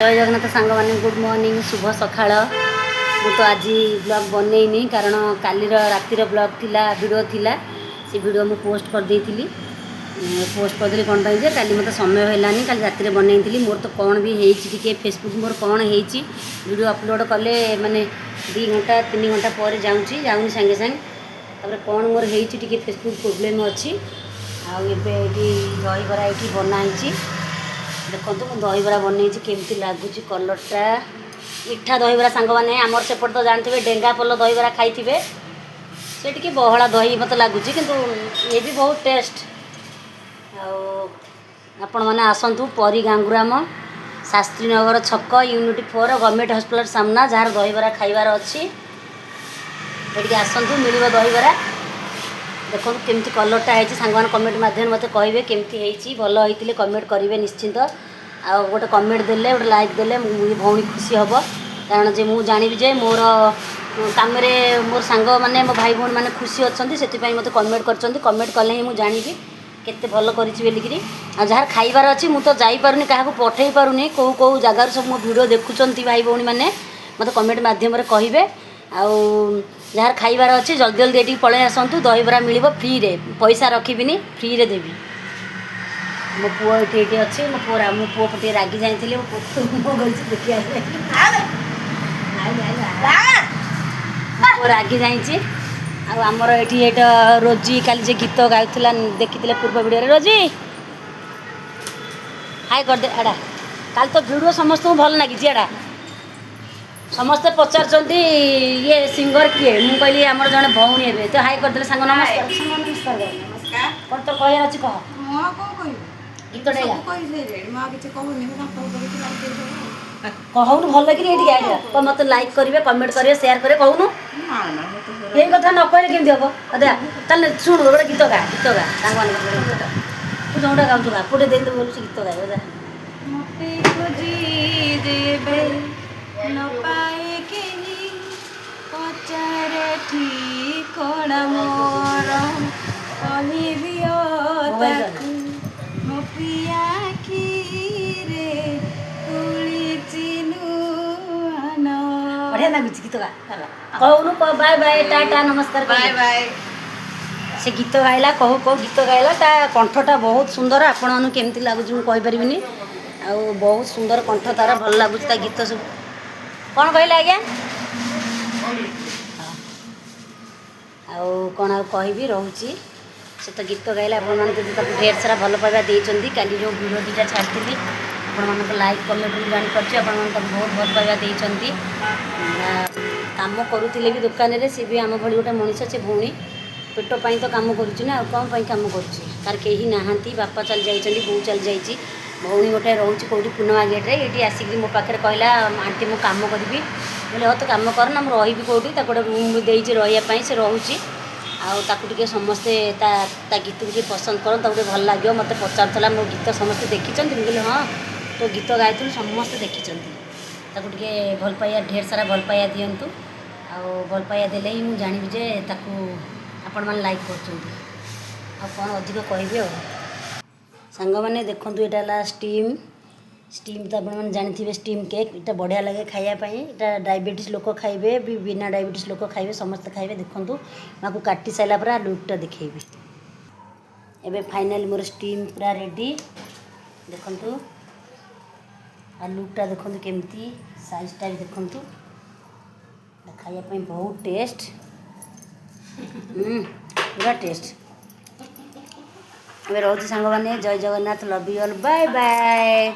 ଜୟ ଜଗନ୍ନାଥ ସାଙ୍ଗମାନେ, good morning, ଶୁଭ ସକାଳ। ମୁଁ ତ ଆଜି ବ୍ଲଗ୍ ବନେଇନି, କାରଣ କାଲିର ରାତିର ବ୍ଲଗ୍ ଥିଲା, ଭିଡ଼ିଓ ଥିଲା। ସେ ଭିଡ଼ିଓ ମୁଁ ପୋଷ୍ଟ କରିଦେଇଥିଲି। ପୋଷ୍ଟ କରିଦେଲି କ'ଣ ପାଇଁ ଯେ କାଲି ମୋତେ ସମୟ ହେଲାନି। କାଲି ରାତିରେ ବନେଇଥିଲି। ମୋର ତ କ'ଣ ବି ହେଇଛି ଟିକେ, ଫେସବୁକ୍ ମୋର କ'ଣ ହେଇଛି, ଭିଡ଼ିଓ ଅପଲୋଡ଼ କଲେ ମାନେ 2 ଘଣ୍ଟା 3 ଘଣ୍ଟା ପରେ ଯାଉଛି, ଯାଉନି ସାଙ୍ଗେ ସାଙ୍ଗେ। ତାପରେ କ'ଣ ମୋର ହେଇଛି ଟିକେ, ଫେସବୁକ୍ ପ୍ରୋବ୍ଲେମ୍ ଅଛି। ଆଉ ଏବେ ଏଇଠି ଦହିବରା ଏଇଠି ବନା ହେଇଛି। ଦେଖନ୍ତୁ, ମୁଁ ଦହିବରା ବନେଇଛି, କେମିତି ଲାଗୁଛି କଲର୍ଟା। ମିଠା ଦହିବରା ସାଙ୍ଗମାନେ। ଆମର ସେପଟେ ତ ଜାଣିଥିବେ, ଡେଙ୍ଗା ପୋଲ ଦହିବରା ଖାଇଥିବେ। ସେ ଟିକେ ବହଳା ଦହି ମୋତେ ଲାଗୁଛି, କିନ୍ତୁ ଇଏ ବି ବହୁତ ଟେଷ୍ଟ। ଆଉ ଆପଣମାନେ ଆସନ୍ତୁ ପରୀ ଗାଙ୍ଗୁରାମ, ଶାସ୍ତ୍ରୀନଗର ଛକ, ୟୁନିଟ୍ 4, ଗଭର୍ଣ୍ଣମେଣ୍ଟ ହସ୍ପିଟାଲ ସାମ୍ନା। ଯାହାର ଦହିବରା ଖାଇବାର ଅଛି, ଏଠିକି ଆସନ୍ତୁ, ମିଳିବ ଦହିବରା। ଦେଖନ୍ତୁ କେମିତି କଲର୍ଟା ହେଇଛି। ସାଙ୍ଗମାନେ କମେଣ୍ଟ ମାଧ୍ୟମରେ ମୋତେ କହିବେ କେମିତି ହେଇଛି। ଭଲ ହେଇଥିଲେ କମେଣ୍ଟ କରିବେ ନିଶ୍ଚିନ୍ତ। ଆଉ ଗୋଟେ କମେଣ୍ଟ ଦେଲେ, ଗୋଟେ ଲାଇକ୍ ଦେଲେ ମୁଁ ଭଉଣୀ ଖୁସି ହେବ, କାରଣ ଯେ ମୁଁ ଜାଣିବି ଯେ ମୋର କାମରେ ମୋର ସାଙ୍ଗମାନେ, ମୋ ଭାଇ ଭଉଣୀମାନେ ଖୁସି ଅଛନ୍ତି, ସେଥିପାଇଁ ମୋତେ କମେଣ୍ଟ କରିଛନ୍ତି। କମେଣ୍ଟ କଲେ ହିଁ ମୁଁ ଜାଣିବି କେତେ ଭଲ କରିଛି ବୋଲିକିରି। ଆଉ ଯାହାର ଖାଇବାର ଅଛି, ମୁଁ ତ ଯାଇପାରୁନି, କାହାକୁ ପଠେଇ ପାରୁନି। କେଉଁ କେଉଁ ଜାଗାରୁ ସବୁ ମୋ ଭିଡ଼ିଓ ଦେଖୁଛନ୍ତି ଭାଇ ଭଉଣୀମାନେ, ମୋତେ କମେଣ୍ଟ ମାଧ୍ୟମରେ କହିବେ। ଆଉ ଯାହାର ଖାଇବାର ଅଛି, ଜଲ୍ଦି ଜଲ୍ଦି ଏଠିକି ପଳେଇ ଆସନ୍ତୁ। ଦହିବରା ମିଳିବ ଫ୍ରିରେ, ପଇସା ରଖିବିନି, ଫ୍ରିରେ ଦେବି। ମୋ ପୁଅ ଏଠି ଅଛି। ମୋ ପୁଅ ଟିକେ ରାଗି ଯାଇଥିଲେ। ମୋ ପୁଅ ମୁଁ କରିଛି ଦେଖିବା। ମୋ ପୁଅ ରାଗି ଯାଇଛି। ଆଉ ଆମର ଏଠି ଏଇଟା ରୋଜି, କାଲି ଯେ ଗୀତ ଗାଉଥିଲା ଦେଖିଥିଲେ ପୂର୍ବ ଭିଡ଼ିଓରେ। ରୋଜି, ହାଇ କରିଦେ ଏଡ଼ା। କାଲି ତ ଭିଡ଼ିଓ ସମସ୍ତଙ୍କୁ ଭଲ ଲାଗିଛି ଏଡ଼ା। ସମସ୍ତେ ପଚାରୁଛନ୍ତି ଇଏ ସିଙ୍ଗର କିଏ। ମୁଁ କହିଲି ଆମର ଜଣେ ଭଉଣୀ ହେବେ। ତ ହାଇ କରିଦେଲେ ସାଙ୍ଗ। ନମସ୍କାର ସାଙ୍ଗ, ନମସ୍କାର କର। ନମସ୍କାର। କ'ଣ ତୋର କହିବାର ଅଛି, କହ। ମୁଁ ଆଉ କ'ଣ କହିବି? ଗୀତଟା ଗା। ସବୁ କହିସାରିଲେଣି, ମୁଁ ଆଉ କିଛି କହୁନି। ମୁଁ ତାଙ୍କ ଉପରେ କିଛି ଲାଗିବ। କହୁନୁ ଭଲ କିରି। ଏଇଠି ଆଇଲା କହ, ମୋତେ ଲାଇକ୍ କରିବେ, କମେଣ୍ଟ କରିବେ, ସେୟାର କରିବେ, କହୁନୁ। ନା ନା, ମୁଁ ତ ଏଇ କଥା ନ କହିଲେ କେମିତି ହବ? ଅଦା ତାହେଲେ ଶୁଣୁ, ଗୋଟେ ଗୀତ ଗା, ଗୀତ ଗା ସାଙ୍ଗମାନଙ୍କ ଗୀତ। ତୁ ଯୋଉଟା ଗାଉଛୁ ଗା, ପୁଟେ ଦେଇଦେବୁ ବୋଲୁ, ସେ ଗୀତ ଗାଇବ ଯା। ମତେ ଖୋଜି ଯେବେ ନ ପାଏ କେହି, ପଚାରେ ଠିକଣା ମୋର, କହିଦିଅ ତାକୁ ମୋ ପ୍ରିୟା ଆଖିରେ ତୁଳିଛି ନୂଆ। ବଢ଼ିଆ ଲାଗୁଛି ଗୀତ ଗା। କହୁନୁ, ବାଏ ବାଏ, ଟାଟା, ନମସ୍କାର। Bye bye. ସେ ଗୀତ ଗାଇଲା, କହୁ କହୁ ଗୀତ ଗାଇଲା। ତା କଣ୍ଠଟା ବହୁତ ସୁନ୍ଦର। ଆପଣମାନଙ୍କୁ କେମିତି ଲାଗୁଛି ମୁଁ କହିପାରିବିନି। ଆଉ ବହୁତ ସୁନ୍ଦର କଣ୍ଠ ତାର, ଭଲ ଲାଗୁଛି ତା ଗୀତ ସବୁ। କ'ଣ କହିଲେ ଆଜ୍ଞା? ହଁ। ଆଉ କ'ଣ ଆଉ କହିବି, ରହୁଛି। ସେ ତ ଗୀତ ଗାଇଲେ। ଆପଣମାନେ ଯଦି ତାକୁ ଢେର ସାରା ଭଲ ପାଇବା ଦେଇଛନ୍ତି, କାଲି ଯେଉଁ ଭିଡ଼ିଓ ଦୁଇଟା ଛାଡ଼ିଥିଲି, ଆପଣମାନଙ୍କ ଲାଇକ୍ କମେଣ୍ଟ ମୁଁ ଜାଣିପାରୁଛି ଆପଣମାନେ ତାକୁ ବହୁତ ଭଲ ପାଇବା ଦେଇଛନ୍ତି। କାମ କରୁଥିଲେ ବି ଦୋକାନରେ, ସେ ବି ଆମ ଭଳି ଗୋଟେ ମଣିଷ। ସେ ଭଉଣୀ ପେଟ ପାଇଁ ତ କାମ କରୁଛି ନା, ଆଉ କ'ଣ ପାଇଁ କାମ କରୁଛି? ତାର କେହି ନାହାନ୍ତି। ବାପା ଚାଲି ଯାଇଛନ୍ତି, ବୋଉ ଚାଲି ଯାଇଛି, ଭଉଣୀ ଗୋଟେ ରହୁଛି କେଉଁଠି ପୂର୍ଣ୍ଣିମା ଗେଟ୍ରେ। ଏଇଠି ଆସିକି ମୋ ପାଖରେ କହିଲା, "ଆଣ୍ଟି, ମୁଁ କାମ କରିବି।" ବୋଲେ, "ହଉ, ତୁ କାମ କର ନା, ମୁଁ ରହିବି କେଉଁଠି?" ତାକୁ ଗୋଟେ ରୁମ୍ ଦେଇଛି ରହିବା ପାଇଁ, ସେ ରହୁଛି। ଆଉ ତାକୁ ଟିକେ ସମସ୍ତେ ତା ତା ଗୀତକୁ ଟିକେ ପସନ୍ଦ କରନ୍ତୁ, ତାକୁ ଟିକେ ଭଲ ଲାଗିବ। ମୋତେ ପଚାରୁଥିଲା, ମୋ ଗୀତ ସମସ୍ତେ ଦେଖିଛନ୍ତି? ମୁଁ କହିଲି, ହଁ, ତୋ ଗୀତ ଗାଇଥିଲୁ, ସମସ୍ତେ ଦେଖିଛନ୍ତି। ତାକୁ ଟିକେ ଭଲ ପାଇବା, ଢେର ସାରା ଭଲ ପାଇବା ଦିଅନ୍ତୁ। ଆଉ ଭଲ ପାଇବା ଦେଲେ ହିଁ ମୁଁ ଜାଣିବି ଯେ ତାକୁ ଆପଣମାନେ ଲାଇକ୍ କରୁଛନ୍ତି। ଆଉ କ'ଣ ଅଧିକ କହିବି? ଆଉ ସାଙ୍ଗମାନେ ଦେଖନ୍ତୁ, ଏଇଟା ହେଲା ଷ୍ଟିମ୍। ଷ୍ଟିମ୍ ତ ଆପଣମାନେ ଜାଣିଥିବେ, ଷ୍ଟିମ୍ କେକ୍। ଏଇଟା ବଢ଼ିଆ ଲାଗେ ଖାଇବା ପାଇଁ। ଏଇଟା ଡାଇବେଟିସ୍ ଲୋକ ଖାଇବେ ବି, ବିନା ଡାଇବେଟିସ୍ ଲୋକ ଖାଇବେ, ସମସ୍ତେ ଖାଇବେ। ଦେଖନ୍ତୁ, ମୁଁ ଆକୁ କାଟି ସାରିଲା ପରେ ଲୁକ୍ଟା ଦେଖେଇବି। ଏବେ ଫାଇନାଲି ମୋର ଷ୍ଟିମ୍ ପୁରା ରେଡ଼ି। ଦେଖନ୍ତୁ, ଆଉ ଲୁକ୍ଟା ଦେଖନ୍ତୁ କେମିତି, ସାଇଜ୍ଟା ବି ଦେଖନ୍ତୁ। ଏଇଟା ଖାଇବା ପାଇଁ ବହୁତ ଟେଷ୍ଟ, ପୁରା ଟେଷ୍ଟ। ଏବେ ରହୁଛି ସାଙ୍ଗମାନେ। ଜୟ Jagannath, love you all, bye bye.